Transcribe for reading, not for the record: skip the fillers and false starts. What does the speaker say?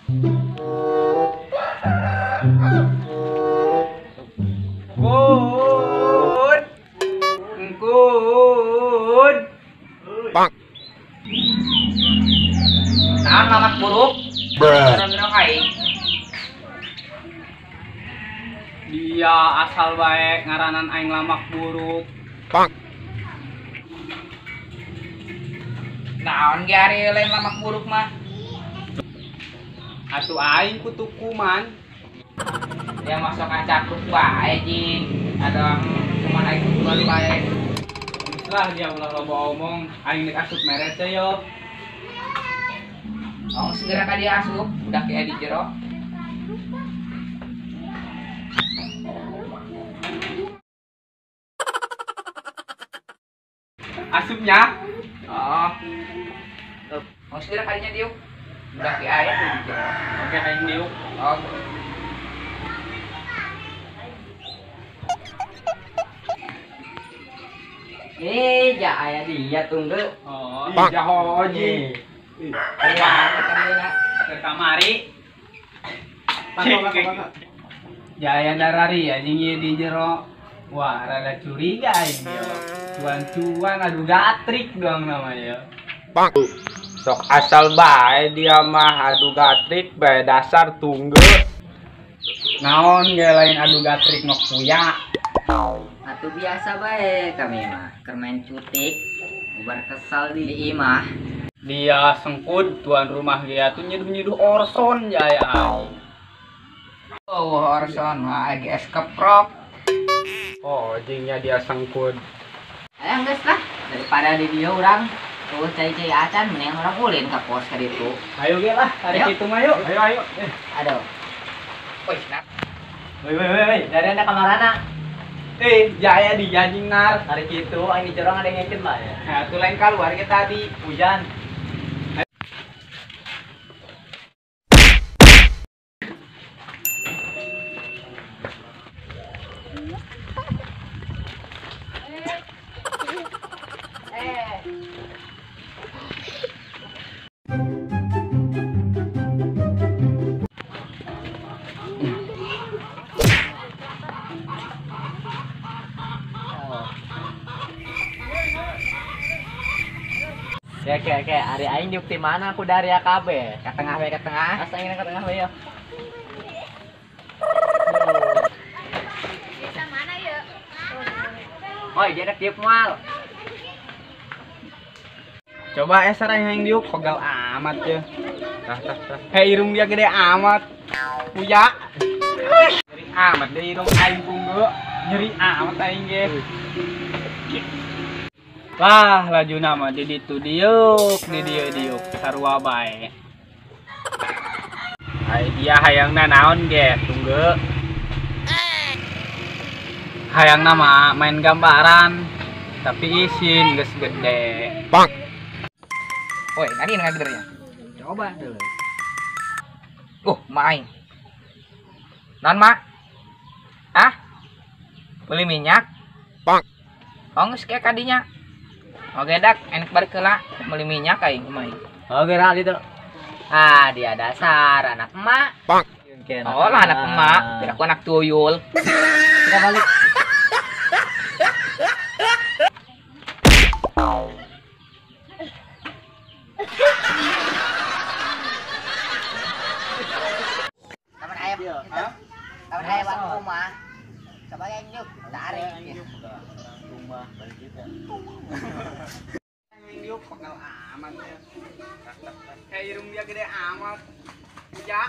Kun. Kun. Bang. Naon lamak buruk? Bruh. Aing. Dia asal bae ngaranan aing lamak buruk. Bang. Naon ge ari lain lamak buruk mah? Atuh aing kutu kuman. Dia masuk kacakruk bae jing. Ada cuman aing kutu bae. Lah dia ulah loba omong, aing nek asup mere teh yo. Oh, segera ka dia asup, udah kayak di jero. Asupnya? Oh. Oh, segera kalinya diuk. Udah kayak aya tuh di jero. Oke, aing diuk. Oh. Eh, ja aya dia tunggu. Oh, jaho ji. Kamari. Jaya darari anjing ieu di jero. Wah, rada curiga aing yo. Cuan-cuan adu gatrik doang namanya. Bang. Sok asal bae dia mah adu gatrik bae dasar tunggu. Naon ge lain adu gatrik nok puya. Atuh biasa bae kami mah keur main cutik, bubar kesal di imah. Dia sengkut tuan rumah dia tuh nyeduh-nyeduh orson jaya aing. Oh, orson mah AGS keprok. Oh, jingnya dia sengkut. Ayo geus lah, daripada di dia urang tuh cai-cai acan mending urang ulin ka pos ka ditu. Ayo ge lah, tarik itu mah yuk. Ayo ayo. Aduh. Wih, nak. Woi woi woi, dari anda kamarana? Eh, jaya di anjing nar. Hari itu aing di jorong ada yang ngecet lah ya. Nah, tuh lain keluar kita tadi hujan. Ya kayak ari aing diuk ti mana aku dari AKB? Ke tengah we, ke tengah. Asa aing ke tengah we yo. Desa mana ya? Oi, dia rek diuk moal. Coba esar aing diuk pegal amat ya. Tah tah tah. Hei, irung dia gede amat. Puya. Nyeri amat deh irung aing punggu. Nyeri amat aing ge. Lah, laju nama di ditu diuk, di dieu diuk, sarua bae. Ai dia hayangna naon ge, tunggu. Hayangna mah main gambaran, tapi isin geus gede. Bang. Woi, nani ngagernya? Coba dulu. Main. Non, Mak? Ah? Beli minyak? Bang. Oh, geus kayak kadinya. Oke dak, enak balik heula beli minyak aing mah. Oke dah gitu. Ah, dia dasar anak emak. Bang. Oh, lah anak emak, tidak aku anak tuyul. Kita balik. Taman ayam. Taman ayam aku mah. Coba yang nyuk, tarik. Rumah balik kita. Diuk pegal amat ya. Kayak irung dia gede amat. Ya.